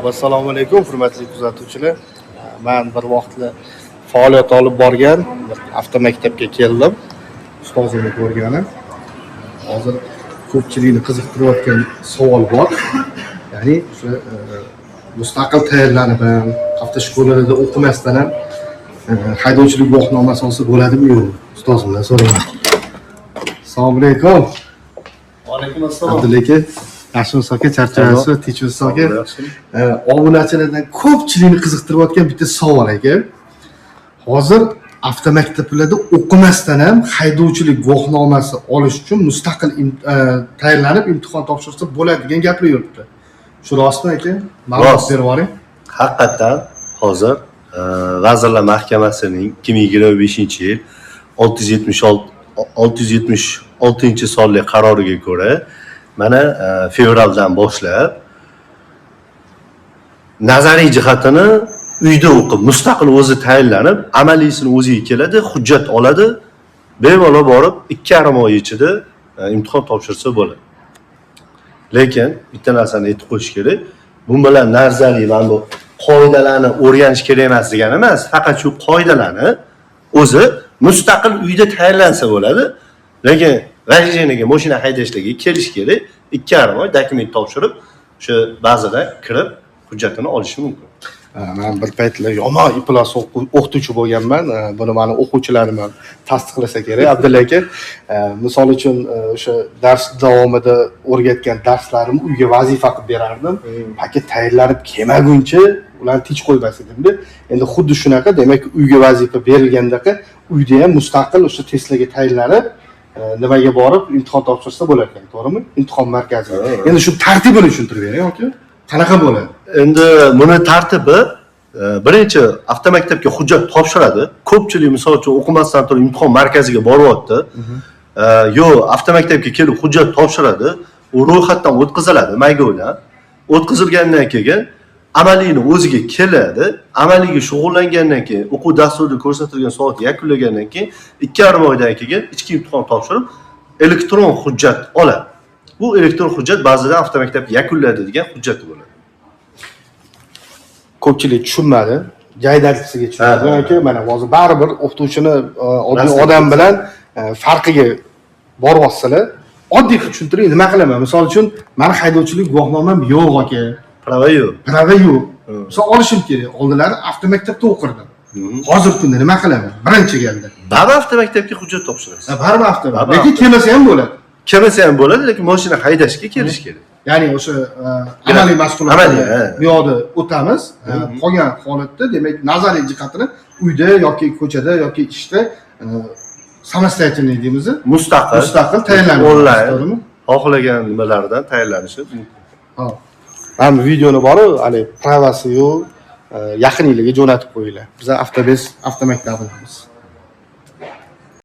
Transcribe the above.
Assalomu alaykum, hurmatli kuzatuvchilar. Man bir vaqtlar faoliyat olib borgan bir avtomaktabga keldim. Ustozimni ko'rganim. Hozir ko'pchilikni qiziqtirayotgan savol bor. Ya'ni o'sha mustaqil tayyorlanib ham, avtoshkolalarda o'qimasdan ham haydovchilik guvohnomasi olsa bo'ladimi, yo'qmi? Ustozimdan so'rayman. Assalomu alaykum. Alaykum assalom. Abdulla aka, yaxshimisiz aka? Charchamayapsizmi? Tinchmisiz aka? Obunachilardan ko'pchilikni qiziqtirayotgan bitta savol, aka. Hozir avtomaktablarda o'qimasdan ham haydovchilik guvohnomasi olish uchun mustaqil tayyorlanib imtihon topshirsa bo'ladi degan gaplar yuribdi. Shu rostmi, aka? Ma'lumot Rost. berib yuboring. Haqiqatdan hozir Vazirlar Mahkamasining 2025-yil 676 676 sonli qaroriga ko'ra, mana fevraldan boshlab nazariy jihatini uyda o'qib, mustaqil o'zi tayinlanib, amaliysini o'ziga keladi, hujjat oladi, bemalol borib 2,5 oy ichida imtihon topshirsa bo'ladi. Lekin bitta narsani aytib qo'yish kerak. Bu bilan nazariy mana bu qoidalarni o'rganish kerak emas degani emas, faqat shu qoidalarni o'zi mustaqil uyda tayinlansa bo'ladi. Lekin вождение ga, mashina haydashligiga kelish kerak. 2,5 oy dokument topshirib, o'sha bazadan kirib hujjatini olishi mumkin. Man bir paytlar yomon iflos o'qituvchi bo'lganman. Buni mani o'quvchilarim ham tasdiqlasa kerak, Abdulla aka. Misol uchun, o'sha dars davomida o'rgatgan darslarimni uyga vazifa qilib berardim. Paket tayyorlanib kelmaguncha ularni tinch qo'ymas edimda. Endi xuddi shunaqa, demak, uyga vazifa berilgandaqa uyda ham mustaqil o'sha testlarga tayyorlanib, nimaga borib imtihon topshirsa bo'lar ekan, to'g'rimi? Imtihon markaziga. Ha. Endi shu tartibini tushuntirib bering, aka. Qanaqa bo'ladi? Endi buni tartibi birinchi avtomaktabga hujjat topshiradi. Ko'pchilik, misol uchun, o'qimasdan turib imtihon markaziga boryapti. Yo'q, avtomaktabga kelib hujjat topshiradi. U ro'yxatdan o'tkaziladi MyGovdan. O'tkazilgandan keyin amaliyni o'ziga keladi. Amaliyga shug'ullangandan keyin, o'quv dasturida ko'rsatilgan soat yakunlagandan keyin 2,5 oydan keyin ichki imtihon topshirib, elektron hujjat oladi. Bu elektron hujjat ba'zida avtomaktab yakunladi degan hujjat bo'ladi. Ko'pchilik tushunmadi. Jaydarchisiga tushunmadi. Aka, mana hozir baribir o'qituvchini oddiy odam bilan farqiga boryapsizlar. Oddiy qilib tushuntiring, nima qilaman? Misol uchun, mani haydovchilik guvohnomam yo'q, aka. Права yo'q. Права yo'q. Misol olishim kerak. Oldinlari avtomaktabda o'qirdim. Hozirgi kunda nima qilaman? Birinchi galda. Baribir avtomaktabga hujjat topshirasiz. Ha, baribir avtomaktab. Baribir. Lekin kelmasa ham bo'ladi. Kelmasa ham bo'ladi, lekin mashina haydashga kelish kerak. Ya'ni o'sha amaliy mashg'ulotlarni Amaliy, ha. bu yoqda o'tamiz. Qolgan holatda, demak, nazariy jihatini uyda yoki ko'chada yoki ishda самостоятельный deymiz. Mustaqil, Mustaqil tayyorlanamiz. Onlayn To'g'rimi? xohlagan nimalaridan tayyorlanishi mumkin. Ha. Mana bu videoni boru, hali права si yo'q, yaqininglarga jo'natib qo'yinglar. Biz Avtobes avtomaktabidamiz.